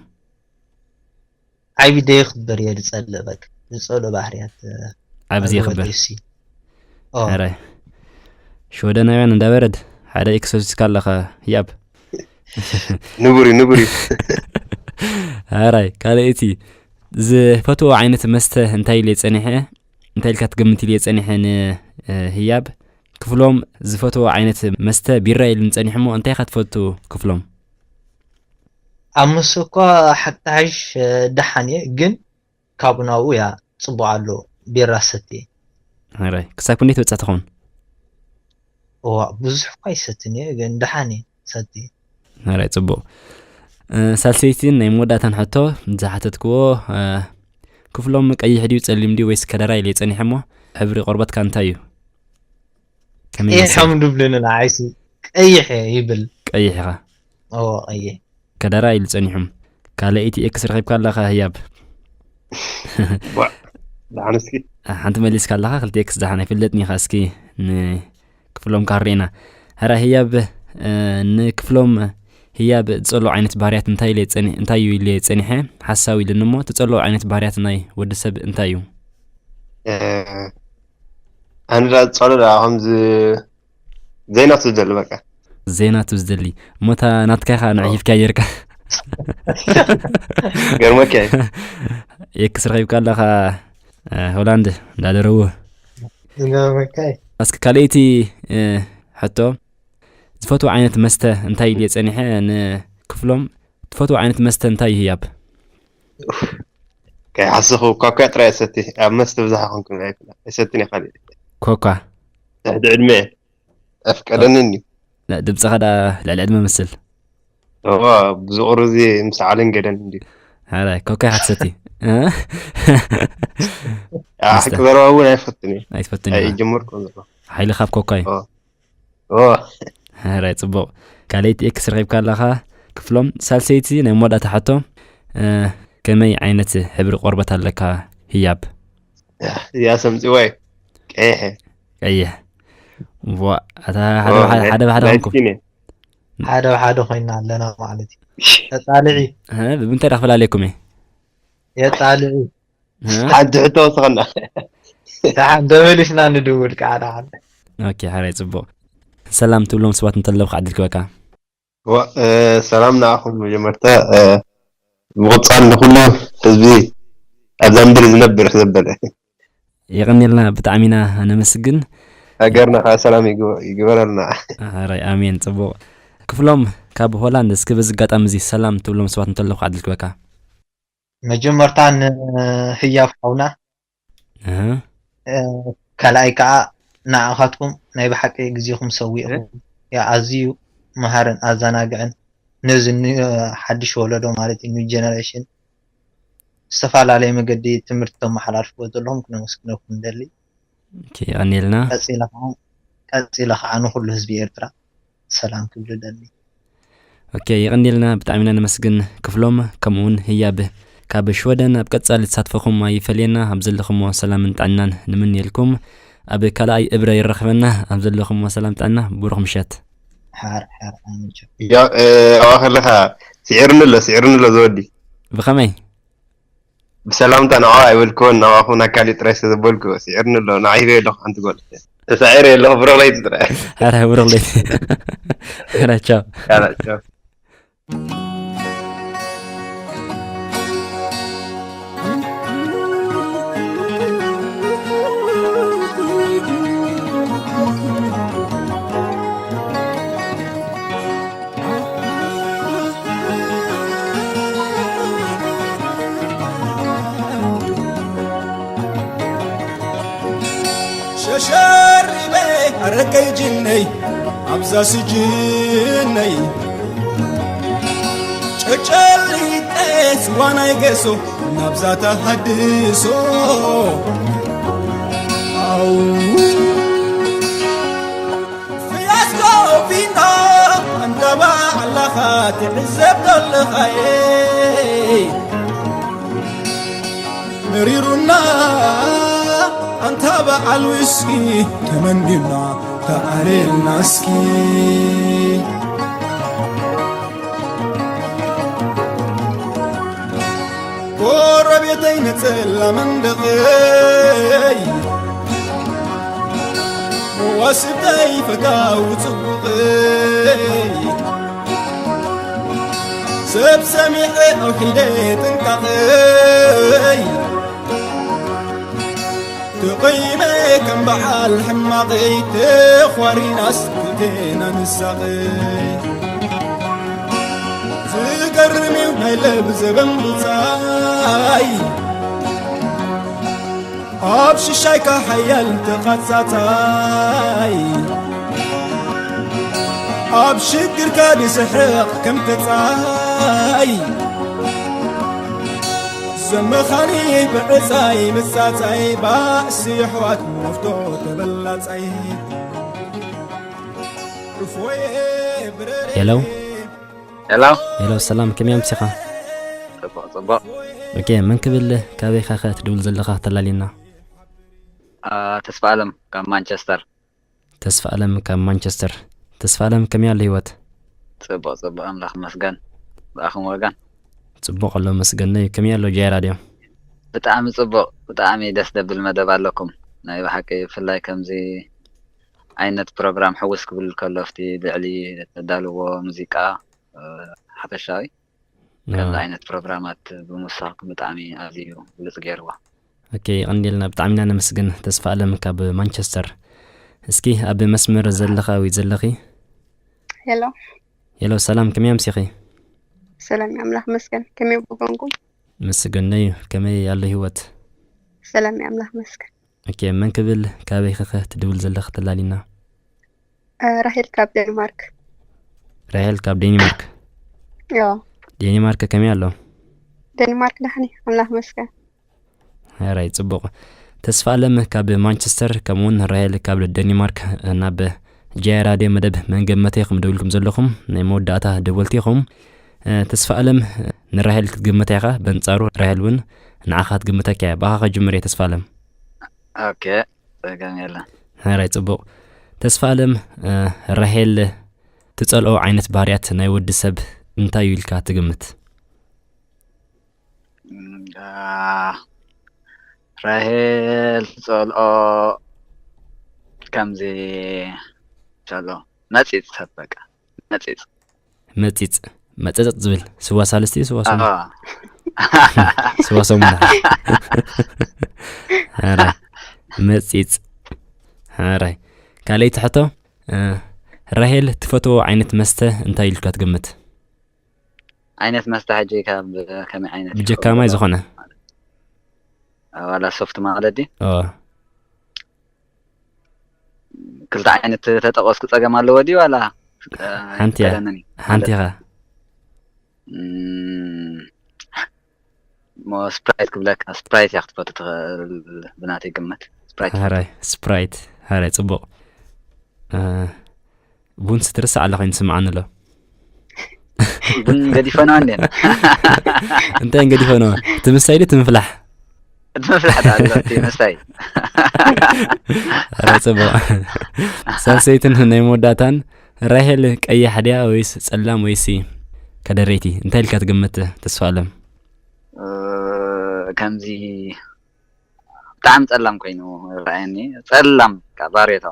ዓቢ ደየኽብር እየ ዝጸልእ በቃ ዝጸልኦ ባህርያት ዓቢ ኣለዎ ዘይኽብር። ደሲ ኦ ሕራይ ሽወደናውያን እንዳበረድ ሓደ ኤክስ ወሲድካ ኣለኻ ህያብ። ንቡር እዩ ንቡር እዩ ሕራይ ካልኣይቲ ዝፈትዎ ዓይነት መስተ እንታይ ኢለ ጸኒሐ እንታይ ኢልካ ትግምት ኢለ ጸኒሐ ንህያብ ክፍሎም ዝፈትዎ ዓይነት መስተ ቢራ ኢሉ ንጸኒሑ እሞ እንታይ ኢኻ ትፈቱ ክፍሎም? ኣብ ምስ እኳ ሓቂ ተሓሽ ደሓን እየ ግን ካብኡ ናብኡ እያ ጽቡቕ ኣሎ ቢራ ሰትየ ሕራይ ክሳብ ክንደይ ትበጽሕ ትኸውን? እዋ ብዙሕ እኳ ይሰትን እየ ግን ደሓን እየ ሰትየ ሕራይ ጽቡቕ። እ፣ ሳልሰይትን ናይ መወዳእታን ሕቶ ዝሓተትክዎ እ፣ ክፍሎም ቀይሕ ድዩ ጸሊም ድዩ ወይስ ከደራይ ኢለ ጸኒሐ እሞ ሕብሪ ቆርበትካ እንታይ እዩ? ከመይ ይመስል? ቀይሖም ድብልኒ ንዓይሲ ቀይሕ እየ ይብል ቀይሕ ኢኻ። ኦ ቀይሕ ከደራ ኢሉ ጸኒሑም። ካልኣይቲ ኤክስ ረኺብካ ኣለኻ ህያብ። ቧዕ። ደሓን እስኪ ሓንቲ መሊስካ ኣለኻ ክልተ ኤክስ ደሓን ኣይፍለጥን ኢኻ እስኪ ንክፍሎም ካርኤና። ሕራ ህያብ እ፣ ንክፍሎም ህያብ ዝጸልኦ ዓይነት ባህርያት እንታይ ኢለ ጸኒ እንታይ እዩ ኢለ ጸኒሐ ሓሳዊ ኢሉኒ እሞ ትጸልኦ ዓይነት ባህርያት ናይ ወዲ ሰብ እንታይ እዩ? እ፣ ኣነ ዳ ዝጸሎ ዳ ከምዚ ዘይናቱ ዝደሊ በቃ ዘይናቱ ዝደሊ እሞታ ናትካ ኢኻ ንዕሂፍካ ጌርካ ገርመካ እዩ ኤክስ ረኺብካ ኣለኻ እ፣ ሆላንድ እንዳደረቡ ዝገርመካ እዩ እስኪ ካልኣይቲ እ፣ ሕቶ ዝፈትዎ ዓይነት መስተ እንታይ ኢሉ ጸኒሐ ንክፍሎም ትፈትዎ ዓይነት መስተ እንታይ እዩ ህያብ? ከይሓሰኹ ኳኳ ጥራይ ሰቲ ኣብ መስተ ብዛሓ ኮንኩም ኣይሰትን እየ ካልእ ኮኳ ትሕቲ ዕድመ ኣፍቀደንን እዩ ላ፣ ድምፅኻ ዳ ልዕሊ ዕድመ መስል እዋ ብዝቑሩ እዚ ምስ ዓልን ገደን እንዲ ሓራይ ኮካ ኢኻ ትሰቲ እ? ሓቂ ዘረባ እውን ኣይፈትን እዩ ኣይትፈትን ኢኻ ኣይጀመርኩ ዘሎ ሓይሊ ካብ ኮካ እዩ ኦ ሕራይ ጽቡቕ ካልኣይቲ ኤክስ ረኺብካ ኣለኻ ክፍሎም ሳልሰይቲ ናይ መወዳእታ ሕቶ እ፣ ከመይ ዓይነት ሕብሪ ቆርበት ኣለካ ህያብ እዚኣ ሰምፂዋ እዩ ቀይሐ ቀይሕ ዋ፣ ኣታ ሓደ ኦ፣ ብሓ-፣ ናይ-፣ ሓደ ብሓደ ናይ ኮንኩም። ስኪን እየ። ሓደ ብሓደ ኮይና ኣለና ማለት እዩ። የጣልዒ። እ፣ ብምንታይ ዳ ክፈላለየኩም እየ? የጣልዒ። እ? ሓንቲ ሕቶ ወስኸና። ደሓን ተመሊስና ንድውል ከዓ ደሓን። ኦኬ፣ ሓራይ ጽቡቕ። ሰላም ትብሎም ሰባት እንተለዉ ክዓድል ክበካ። ዋ፣ እ፣ ሰላም ንዓኹም መጀመርታ፣ እ፣ ብምቕጻል ንኹሉ ህዝቢ ኣብዛ ምድሪ ዝነብር ዘበለ። የቐንየልና፣ ብጣዕሚ ኢና ነመስግን። ሃገርና ከዓ ሰላም ይግበ-፣ ይግበረልና። ሓራይ፣ ኣሜን። ጽቡቕ። ክፍሎም ካብ ሆላንድ፣ እስኪ በዚ ኣጋጣሚ እዚ ሰላም ትብሎም ሰባት እንተለዉ ክዓድል ክበካ። መጀመርታ ንህያብ ሓውና፣ እህ። እ፣ ካልኣይ ከዓ ንዓኻትኩም ናይ ብሓቂ ግዜኹም ሰዊእኹም፣ እ? ያ፣ ኣዝዩ መሃርን ኣዘናግዕን ነዚ ኒ-፣ ሓድሽ ወለዶ ማለት እዩ፣ ኒው ጀነሬሽን፣ ዝተፈላለየ መገዲ ትምህርቲ ተመሓላልፍዎ ዘለኹም ክነመስግነኩም ንደሊ። ኦኬ፣ የቐንየልና። ቀጺለ ከዓ፣ ቀጺለ ከዓ ንኹሉ ህዝቢ ኤርትራ ሰላም ክብል እደሊ። ኦኬ፣ የቐንየልና፣ ብጣዕሚ ኢና ነመስግን ክፍሎም፣ ከምኡ እውን ህያብ ካብ ሽወደን። ኣብ ቀጻሊ ተሳትፎኹም ኣይፈለየና፣ ኣብ ዘለኹሞ ሰላምን ጥዕናን ንምንየልኩም። ኣብ ካልኣይ እብረ ይረኽበና፣ ኣብ ዘለኹሞ ሰላም ጥዕና፣ ብሩኽ ምሸት። ሓር፣ ሓር፣ ኣንጆ። ያ፣ እ፣ ኣብኣ ከለኻ ስዒርኒ ኣሎ፣ ስዒርኒ ኣሎ ዝወዲ። ብኸመይ? ብሰላምታ ንዕኡ ኣይበልክዎን፣ ናባኹም ኣካል እዩ ጥራይ ስለ ዘበልኩ፣ ስዒርኒ ኣሎ፣ ንዓ ሂበ ኣለኹ ሓንቲ ጓል። ተሳዒረ ኣለኹ፣ ብሩኽ ለይቲ ጥራይ። ኧረ፣ ብሩኽ ለይቲ። ኧረ፣ ቻው። ያላ፣ ቻው። ሸሸሪበ ኣረቀይ ጅነይ ኣብዛ ስጅነይ ጨጨሊጠ ዝዋናይ ገሶ ናብዛ ተሃድሶ ኣው ፍያስኮ ፊንዶ ኣንታ ባዕላኻ ትዕዘብ ዘለኻየ መሪሩና ኣንታ በዓል ዊስኪ ተመንዲና ተዓልልና እስኪ ጎረቤተይ ነጸላ መንደቐይ መዋስብተይ ፈታዊ ጽቡቐይ ሰብ ሰሚዐ ኣውሒደ ጥንቃቐይ ተቐይመ ከም በዓል ሕማቐይ ተዃሪናስ ክልቴና ንሳቐይ ዝገርም እዩ ናይ ለብ ዘበን ብጻይ ኣብ ሽሻይካ ሓያል ተቓጻጻይ ኣብ ሽግርካ ዝስሕቕ ከም ተጻይ ዘመኻኒ ብዕጻይ ምጻጻይ ባእሲ ኣሕዋት መፍቶ ተበላጻይ ርፎየ ብረረ ሄሎ። ሄሎ። ሄሎ፣ ሰላም፣ ከመይ ኣምሲኻ? ጽቡቕ፣ ጽቡቕ። ኦኬ፣ መን ክብል፣ ካበይ ኢኻ ኸ ትድውል ዘለኻ ተላልየና? ኣ፣ ተስፋ ኣለም ካብ ማንቸስተር። ተስፋ ኣለም ካብ ማንቸስተር። ተስፋ ኣለም፣ ከመይ ኣሎ ህይወት? ጽቡቕ፣ ጽቡቕ፣ ኣምላኽ ይመስገን። ብኣኹም ወገን? ጽቡቕ ኣሎ መስገነይ። ከመይ ኣሎ ጃይ ራድዮ? ብጣዕሚ ጽቡቕ፣ ብጣዕሚ ደስ ደብል መደብ ኣለኩም። ናይ ብሓቂ ብፍላይ ከምዚ ዓይነት ፕሮግራም ሕውስ ክብል ከሎ፣ ኣብቲ ልዕሊ ተዳልዎ ሙዚቃ፣ እ፣ ሓፈሻዊ፣ ከምዚ አ። ዓይነት ፕሮግራማት ብምውሳኽኩም ብጣዕሚ ኣዝዩ ብሉጽ ገይርዎ። ኦኬ፣ ይቐንየልና፣ ብጣዕሚ ኢና ነመስግን። ተስፋ ኣለም ካብ ማንቸስተር። እስኪ ኣብ መስመር ዘለኻ ወይ ዘለኺ? ሄሎ። ሄሎ፣ ሰላም፣ ከመይ ኣምሲኺ? ሰላም፣ ኣምላኽ መስገን። ከመይ ብጎንኩም? ምስግን እዩ። ከመይ ኣሎ ህይወት? ሰላም፣ ኣምላኽ መስገን። ኦኬ፣ መን ክብል፣ ካበይ ኸ ትድውል ዘለኽ ተላሊና? እ፣ ራሄል ካብ ዴንማርክ። ራሄል ካብ ዴንማርክ። ዮ። ዴንማርክ ከመይ ኣሎ? ዴንማርክ ዳሕኒ፣ ኣምላኽ መስገን። ሕራይ፣ ጽቡቕ። ተስፋ ኣለም ካብ ማንቸስተር፣ ከምኡውን ራሄል ካብ ዴንማርክ ናብ ጃይ ራድዮ መደብ መን ገመተ ኢኹም ደዊልኩም ዘለኹም፣ ናይ መወዳእታ ደወልቲ ኢኹም። እ፣ ተስፋ ኣለም ንራሄል ክትግምታ ኢኻ፣ በንጻሩ ራሄል እውን ንዓኻ ክትግምተካ እያ። ብኣኻ ክጅምር እየ ተስፋ ኣለም። ኦኬ፣ ጸገም የለን። ሕራይ፣ ጽቡቕ። ተስፋ ኣለም፣ እ፣ ራሄል ትጸልኦ ዓይነት ባህርያት ናይ ወዲ ሰብ እንታይ እዩ ኢልካ ትግምት? እንዳ ራሄል ትጸልኦ ከምዚ ዘሎ መጺጽ ሰብ በቃ መጺጽ መጺጽ። መጸጸጥ ዝብል ስዋ ሳልስቲ ስዋ ሰሙን። ኣዋ ስዋ ሰሙን። ሓራይ። መጺጽ። ሓራይ። ካልኣይቲ ሕቶ፣ እ፣ ራሄል ትፈትዎ ዓይነት መስተ እንታይ ኢልካ ትግምት? ዓይነት መስተ ሕጂ ካብ ከመይ ዓይነት ብጀካ ማይ ዝኾነ። ዋላ ሶፍት ማለት ድዩ? ኦ፣ ክልተ ዓይነት ተጠቐስኩ ጸገም ኣለዎ ድዩ ዋላ ሓንቲ እያ። ቀደመኒ ሓንቲ ኢኻ። እም፣ ሞ ስፕራይት ክብለካ ስፕራይት እያ ክትፈቱ ትኽእል ብናተይ ግምት ስፕራይት ሓራይ ስፕራይት። ሓራይ ጽቡቕ። እ፣ ቡን ስትርስዕ ኣላ ኮይኑ ስምዓኒ ኣሎ። ቡን ገዲፈና እንዴ እንታይ ገዲፈኖ? እቲ ምስታይ ድዩ እቲ ምፍላሕ? እቲ ምፍላሕ ዳ ኣሎ እቲ ምስታይ ኧረ ጽቡቕ። ሳልሰይትን ናይ መወዳእታን፣ ራሄል ቀያሕ ድያ ወይስ ጸላም ወይሲ ከደረይቲ? እንታይ ኢልካ ትግምት ተስፋ ኣለም? እ፣ ከምዚ ብጣዕሚ ጸላም ኮይኑ ረኣየኒ ጸላም ባሬቶ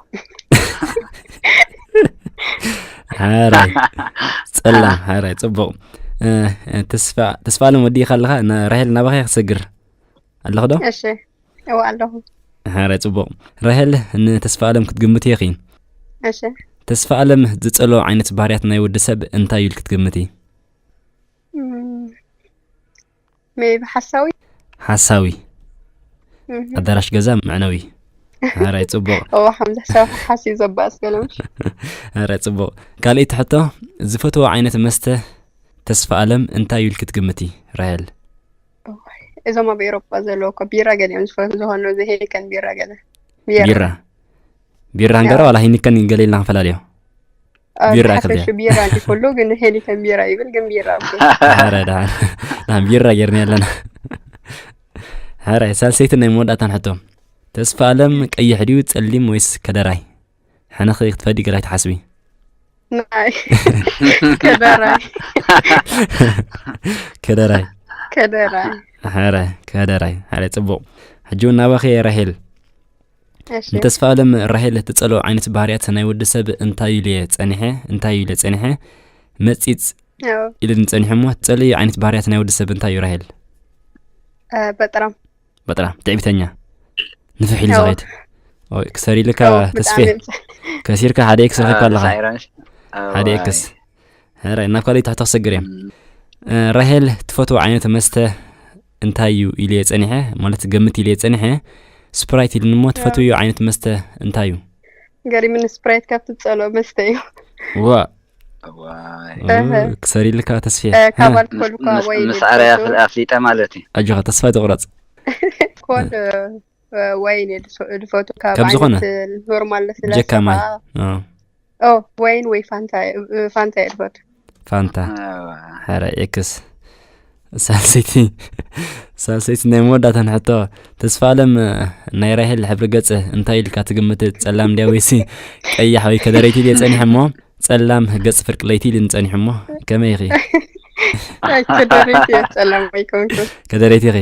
ሓራይ ጸላም ሓራይ ጽቡቕ። እ፣ ተስፋ ተስፋ ኣለም ወዲእካ ኣለኻ። ና- ራሄል ናባኻ እየ ክሰግር ኣለኹ ዶ? እሺ እወ ኣለኹ። ሓራይ ጽቡቕ። ራሄል ንተስፋ ኣለም ክትግምት ኢኺ። እሺ ተስፋ ኣለም ዝጸሎ ዓይነት ባህርያት ናይ ወዲ ሰብ እንታይ እዩ ኢልክ ትግምቲ? እም፣ ሜቢ ሓሳዊ ሓሳዊ እም፣ ኣዳራሽ ገዛ መዕነዊ። ሓራይ ጽቡቕ። እወ ሓምዛ ሰብ ሓሲብ ዘባእስ ገለ ምሽ ሓራይ ጽቡቕ። ካልኣይቲ ሕቶ፣ ዝፈትዎ ዓይነት መስተ ተስፋ ኣለም እንታይ እዩ ኢልክ ትግምቲ ራሄል? እዞም ኣብ ኤሮጳ ዘለዉ እኮ ቢራ ገሊኦም ዝፈትዉ ዝኾኑ እዚ ሄኒከን ቢራ ገለ ቢራ ቢራ። ቢራ እንገራ ዋላ ሂኒከን ገለ ኢልና ንፈላለዮ። ኣብ ቢራ ሓፈሹ ክልተ። ቢራ እንዲ ኩሉ ግን ሄኒከን ቢራ ይብል ግን ቢራ እኮ ሓረ ደሓን። ደሓን ቢራ ጌርና ኣለና። ሓረ ሳልሰይትን ናይ መወዳእታን ሕቶ። ተስፋ ኣለም ቀይሕ ድዩ ጸሊም ወይስ ከደራይ? ሕነኺ ክትፈዲ ገላይ ትሓስቢ? ናይ ከደራይ ከደራይ። ከደራይ ሓረ ከደራይ። ሓረ ጽቡቕ። ሕጂ እውን ናባኺ እየ ራሄል። እሺ ንተስፋ ኣለም ራሄል ትጸልኦ ዓይነት ባህርያት ናይ ወዲ ሰብ እንታይ ኢሉ እየ ጸኒሐ? እንታይ ኢሉ ጸኒሐ? መጺጽ ያው ኢሉ ንጸኒሑ እሞ ትጸልዮ ዓይነት ባህርያት ናይ ወዲ ሰብ እንታይ እዩ ራሄል? እ፣ በጥራም በጥራም ትዕቢተኛ ንፍሕ ኢሉ ያው ዝኸይድ። ኦይ ክሰር ኢልካ ያው ተስፌ ብጣዕሚ ከሲርካ ሓደ ኤክስ ረኺብካ ኣለኻ። ሳይረንስ ሓደ ኤክስ። ሕራይ ናብ ካልእ ትሕቶ ክሰግር እየ። እ፣ ራሄል ትፈትዎ ዓይነት መስተ እንታይ እዩ ኢሉ እየ ጸኒሐ፣ ማለት ገምት ኢሉ እየ ጸኒሐ። ስፕራይት ኢሉኒ እሞ ትፈትውዮ ዓይነት መስተ እንታይ እዩ? ገሪምኒ ስፕራይት ካብ ትጸልኦ መስተ እዩ ዋ ዋይ እ፣ ክሰር ኢልካ ተስፌ። እ፣ ካብ እ፣ ኣልኮል እኳ ምስ- ወይን ምስ ኣረያ ይፈቱ ኣፍሊጠ ማለት እዩ ኣጆኻ ተስፋ ኣይትቑረጽ። ኮል ወይን እየ ዝፈ- ዝፈቱ ካብ ካብ ዝኾነ? ዓይነት ኖርማል ለስላሳ ጀካ ማይ። ከዓ እ፣ ኦ ወይን ወይ ፋንታ እየ- እ፣ ፋንታ እየ ዝፈቱ ፋንታ። እዋ። ሕረ ኤክስ። ሳልሰይቲ ሳልሰይቲ ናይ መወዳእታን ሕቶ፣ ተስፋ ኣለም፣ ናይ ራሄል ሕብሪ ገጽ እንታይ ኢልካ ትግምት? ጸላም ድያ ወይሲ ቀያሕ ወይ ከደረይቲ ኢሉ ጸኒሐ እሞ ጸላም ገጽ ፍርቂ ለይቲ ኢሉ ጸኒሐ እሞ ከመይ ኢኺ? ከደረይቲ እየ ጸላም ኣይኮንኩን ከደረይቲ ኢኺ?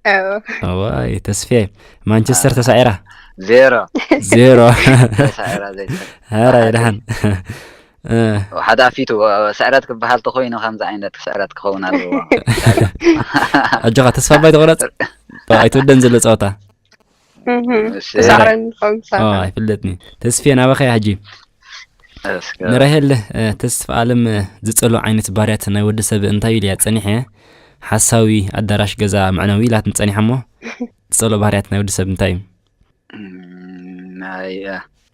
ኣዎ እዋይ ተስፌ፣ ማንቸስተር ተሳዒራ ዜሮ ዜሮ። ተሳዒራ ዘይትፈልጥ ሕራይ ደሓን። እ፣ ሓደ ኣፊቱ ስዕረት ክበሃል ተኮይኑ ከምዚ ዓይነት ስዕረት ክኸውን ኣለዎ ኣጆኻ ተስፋ ባይ ትቑረጽ። ኣይትወደን ዘሎ ጸወታ። እህ፣ እሺ። ተሳዕረን ንኸውን ኦ፣ ተሳዕረን ኣይፍለጥኒ። ተስፌ ናባኸ ሕጂ። እስከ ንራሄል፣ እ፣ ተስፋ ኣለም፣ እ፣ ዝጸሎ ዓይነት ባህርያት ናይ ወዲ ሰብ እንታይ ኢሉ እያ ጸኒሐ? ሓሳዊ ኣዳራሽ ገዛ መዕነዊ ኢላትኒ ጸኒሓ እሞ ዝጸሎ ባህርያት ናይ ወዲ ሰብ እንታይ እዩ? እም፣ ናይ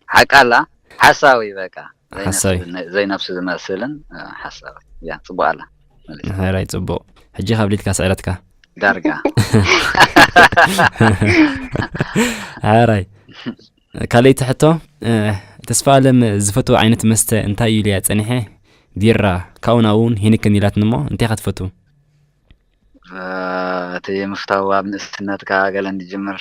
ሓቃላ ሓሳዊ በቃ ሓሳዊ። ዘይነፍሱ ዝመስልን እ፣ ሓሳዊ ያ ጽቡቅ ኣላ መሊሳ። ሕራይ ጽቡቕ። ሕጂ ካብ ሊልካ ስዕረትካ። ዳርጋ ሕራይ ካልኣይቲ ሕቶ፣ እ፣ ተስፋ ኣለም ዝፈትዎ ዓይነት መስተ እንታይ እዩ ኢልያ ጸኒሐ? ቢራ፣ ካብኡ ናብኡ እውን ሄኒከን ኢላትኒ እሞ እንታይ ኢኻ ትፈቱ? እ፣ እቲ ምፍታው ኣብ ንእስነትካ ገለ እንድጅምር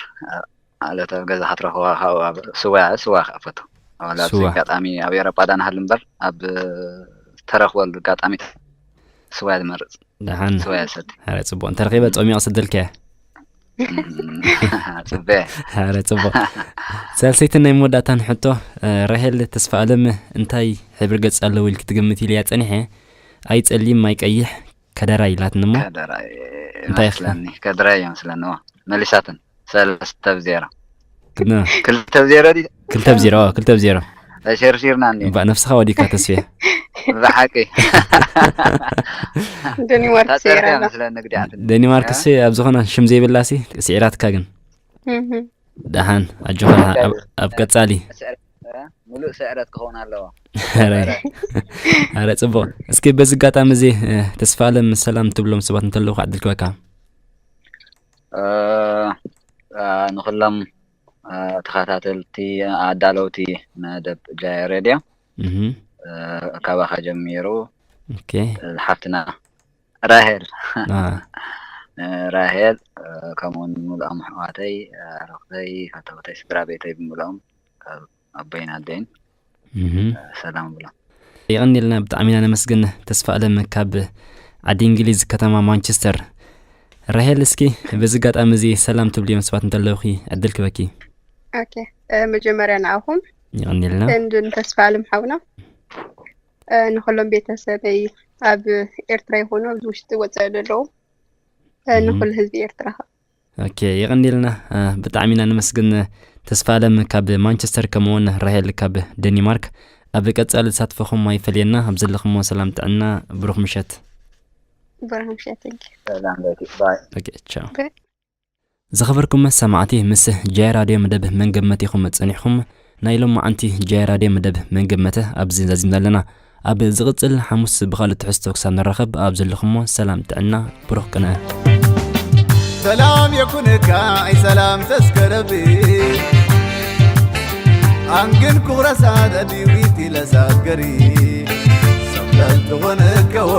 ማለት ኣብ ገዛ ክትረኽባ ካብኡ ኣብ ስዋ ስዋ ከኣ ፈቱ ዋላ ኣብዚ ስዋ። ኣጋጣሚ ኣብ ኤሮጳ ዳንሃል እምበር ኣብ ተረኽበሉ ኣጋጣሚ ስዋ እየ ዝመርጽ። ደሓን። ስዋ እየ ዝሰቲ። ኧረ ጽቡቕ። እንተረኺበ ጾም እየ ክሰደልካ እየ። እም፣ ጽበ። ኧረ ጽቡቕ። ሳልሰይትን ናይ መወዳእታን ሕቶ፣ እ፣ ራሄል ተስፋ ኣለም እንታይ ሕብሪ ገጽ ኣለዎ ኢልኪ ትግምት ኢልያ ጸኒሐ። ኣይ ጸሊም፣ ኣይ ቀይሕ፣ ከደራይ ኢላትኒ እሞ። ከደራይ እንታይ ይመስለኒ፣ ከደራይ ይመስለኒ። እዎ፣ መሊሳትን ሰለስተ ብ ዜሮ። ን- ክልተ ብ ዜሮ ድዩ? ክልተ ብ ዜሮ፣ ክልተ ብ ዜሮ። ተሸርሺርና እንዲ። እምባ ነፍስኻ ወዲካ ተስፍየ። ብሓቂ። ደኒማርክ ታጸርፊያ ስየራ። መስለኒ ግዲያት። ደኒማርክስ ኣብ ዝኾነ ሽም ዘይብላ ሲ ስዒራትካ ግን። እህ። ደሓን ኣጆኻ፣ ኣብ- ኣብ ቀጻሊ። ሙሉእ ስዕረት ክኸውን ኣለዎ። ኧረ፣ ኧረ ጽቡቕ። እስኪ በዚ ኣጋጣሚ እዚ፣ እ፣ ተስፋ ኣለም ሰላም ትብሎም ሰባት እንተለዉ ከዓ ዕድል ክበካ። እ፣ እ፣ ንኹሎም፣ እ፣ ተኸታተልቲ፣ ኣዳለውቲ መደብ ጃያ ሬድዮ፣ እህ፣ እ፣ ካባኻ ጀሚሩ፣ ኦኬ። እ፣ ሓፍትና ራሄል፣ አ፣ እ፣ ራሄል፣ እ፣ ከምኡውን ሙሉኦም ኣሕዋተይ፣ እ፣ ኣረኽተይ፣ ፈተውተይ፣ ስድራ ቤተይ ብምሉኦም፣ ካብ ኣቦይን ኣደይን፣ እህ። እ፣ ሰላም ብሎም። የቐንየልና፣ ብጣዕሚ ኢና ነመስግን። ተስፋ ኣለም ካብ ዓዲ እንግሊዝ ከተማ ማንቸስተር። ራሄል፣ እስኪ በዚ ኣጋጣሚ እዚ ሰላም ትብልዮም ሰባት እንተለውኺ ዕድል ክበኪ። ኦኬ፣ እ፣ መጀመርያ ንኣኹም የቐንየልና። እንድን ተስፋ ኣለም ሓውና፣ እ፣ ንኹሎም ቤተሰበይ ኣብ ኤርትራ ይኹኑ ኣብዚ ውሽጢ ወጻኢ ዘለዉ፣ እ፣ እም። ንኹሉ ህዝቢ ኤርትራ። ኦኬ፣ የቐንየልና። እ፣ ብጣዕሚ ኢና ነመስግን። ተስፋ ኣለም ካብ ማንቸስተር፣ ከምኡውን ራሄል ካብ ደኒማርክ። ኣብ ቀጻሊ ተሳትፎኹም ኣይፈለየና። ኣብ ዘለኹሞ ሰላም ጥዕና፣ ብሩኽ ምሸት። ብሩኽ ምሸት፣ thank you። ሰላም ለይቲ፣ ባይ። ኦኬ፣ ቻው። ኦኬ። ዝኸበርኩም ሰማዕቲ፣ ምስ ጃይ ራድዮ መደብ መን ገመት ኢኹም ጸኒሕኩም። ናይ ሎማዓንቲ ጃይ ራድዮ መደብ መን ገመተ ኣብዚ ዛዚምና ኣለና። ኣብ ዝቕጽል ሓሙስ ብኻልእ ትሕዝቶ ክሳብ ንራኸብ፣ ኣብ ዘለኹሞ ሰላም ጥዕና፣ ብሩኽ ቅነ። ሰላም የኩንካ ኣይ ሰላም ተስከረቢ ኣንግን ኩኽረሳ ደዲዊት ኢለሳት ገሪ ሰብለል ትኾንከዎ